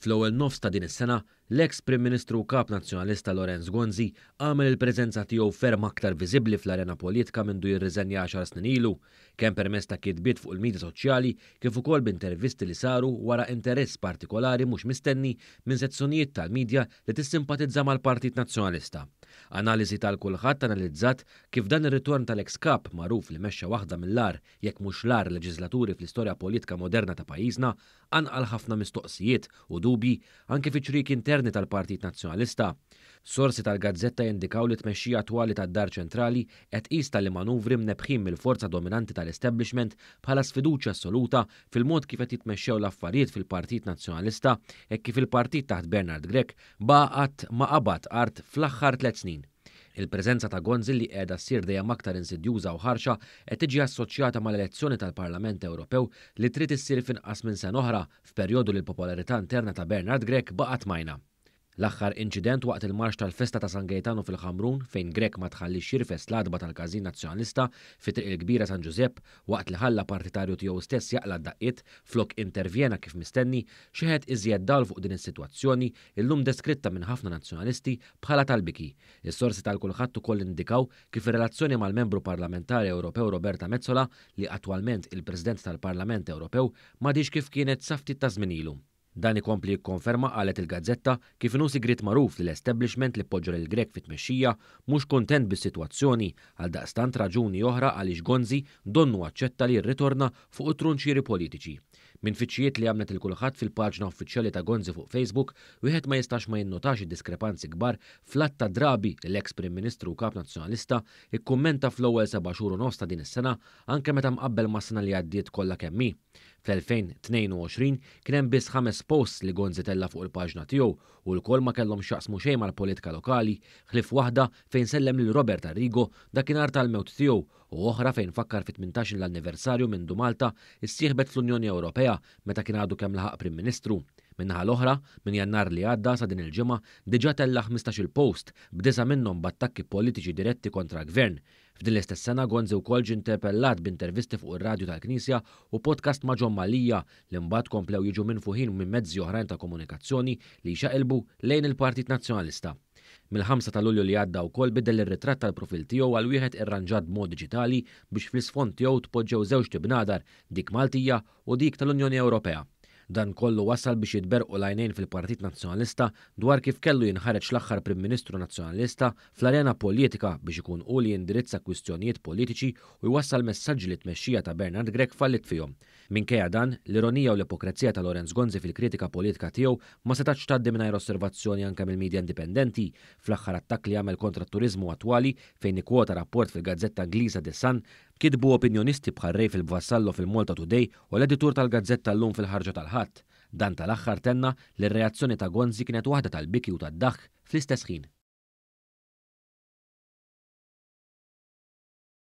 Fl-ewwel nofs ta' din is-sena, l-eks Prim Ministru u Kap Nazzjonalista Lawrence Gonzi għamel il-preżenza tiegħu ferm aktar viżibbli fl-arena politika mindu jirriżenja għaxar snin ilu, kemm permezz ta' kitbiet fuq il-midja soċjali kif ukoll b'intervisti li saru wara interess partikolari mhux mistenni minn sezzjonijiet tal-midja li tissimpatizza mal-Partit Nazzjonalista. Analiżi tal-Kulħadd analizzat kif dan ir-ritorn tal-eks Kap, magħruf li mexxa waħda mill-agħar jekk mhux l-agħar leġiżlaturi fl-istorja politika moderna ta' pajjiżna, qanqal ħafna mistoqsijiet u dubji anke fiċ-ċrieki interni tal-Partit Nazzjonalista. Sorsi tal-gazzetta jindikaw li t-tmexxija attwali tad-Dar Ċentrali qed tqis tali manuvri mnebbħin mill-forza dominanti tal-establishment bħala sfiduċja assoluta fil-mod kif qed jitmexxew l-affarijiet fil-Partit Nazzjonalista hekk kif il-partit taħt Bernard Grech baqa' qatt ma qabad art fl-aħħar tlett snin. Il-preżenza ta' Gonzi li qiegħda ssir dejjem aktar insidjuża u ħarxa qed tiġi assoċjata mal-elezzjoni tal-Parlament Ewropew li trid issir f'inqas minn sena oħra, f'perjodu li l-popolarità interna ta' Bernard Grech baqgħet majna. L-aħħar inċident waqt il-marx tal-festa ta' San Gejtanu fil-Ħamrun fejn Grech ma tħalliex jirfes l-għatba tal-Każin Nazzjonalista fi Triq il-Kbira San Ġużepp waqt li ħalla partitarju tiegħu stess jaqla' d-daqqiet flok intervjena kif mistenni, xeħet iżjed dawl fuq din is-sitwazzjoni illum deskritta minn ħafna Nazzjonalisti bħala tal-biki. Is-sorsi tal-Kulħadd ukoll indikaw kif ir-relazzjoni mal-Membru Parlamentari Ewropew Roberta Metsola, li attwalment il-President tal-Parlament Ewropew, m'għadhiex kif kienet sa ftit ta' żmien ilu. Dan ikompli jikkonferma, qalet il-gazzetta, kif inhu sigriet magħruf li l-establishment li poġġa lil Grech fit-tmexxija mhux kuntent bis-sitwazzjoni, għaldaqstant raġuni oħra għaliex Gonzi donnu aċċetta li jirritorna fuq it-trunċieri politiċi. Minn tfittxijiet li għamlet il-Kulħadd fil-paġna uffiċjali ta' Gonzi fuq Facebook, wieħed ma jistax ma jinnotax id-diskrepanzi kbar fl-għadd ta' drabi li l-eks Prim Ministru u Kap Nazzjonalista kkummenta fl-ewwel seba' xhur u nofs ta' din is-sena anke meta mqabbel mas-sena li għaddiet kollha kemm hi. Fl-2022 kien hemm biss ħames posts li Gonzi tella' fuq il-paġna tiegħu u lkoll ma kellhom x'jaqsmu xejn mal-politika lokali ħlief waħda fejn sellem lil Robert Arrigo dakinhar tal-mewt tiegħu u oħra fejn fakkar fit-18 l-anniversarju mindu Malta issieħbet fl-Unjoni Ewropea meta kien għadu kemm laħaq Prim Ministru. Min-naħa l-oħra, minn Jannar li għadda sa din il-ġimgħa diġà tella' 15-il post, b'disgħa minnhom b'attakki politiċi diretti kontra l-Gvern. F'din l-istess sena Gonzi wkoll ġie interpellat b'intervisti fuq ir-radju tal-Knisja u podcast ma' John Mallia li mbagħad komplew jiġu minfuħin minn mezzi oħrajn ta' komunikazzjoni li jxaqilbu lejn il-Partit Nazzjonalista. Mill-ħamsa ta' Lulju li għadda wkoll biddel ir-ritratt tal-profil tiegħu għal wieħed irranġat b'mod diġitali biex fl-isfond tiegħu tpoġġew żewġt ibnadar, dik Maltija u dik tal-Unjoni Ewropea. Dan kollu wassal biex jitberrqu l-għajnejn fil-Partit Nazzjonalista dwar kif kellu jinħareġ l-aħħar Prim Ministru Nazzjonalista fl-arena politika biex ikun hu li jindirizza kwistjonijiet politiċi u jwassal messaġġi li t-tmexxija ta' Bernard Grech falliet fihom. Minkejja dan, l-ironija u l-ipokrezija ta' Lawrence Gonzi fil-kritika politika tiegħu ma setgħatx tgħaddi mingħajr osservazzjoni anke mill-media indipendenti. Fl-aħħar attakk li għamel kontra t-turiżmu attwali, fejn ikkwota rapport fil-gazzetta Ingliża The Sun, kitbu opinjonisti bħal Rayfil Vassallo fil-Malta Today u l-editur tal-gazzetta Illum fil-ħarġa tal-Ħadd. Dan tal-aħħar tenna li r-reazzjoni ta' Gonzi kienet waħda tal-biki u tad-daħk fl-istess ħin.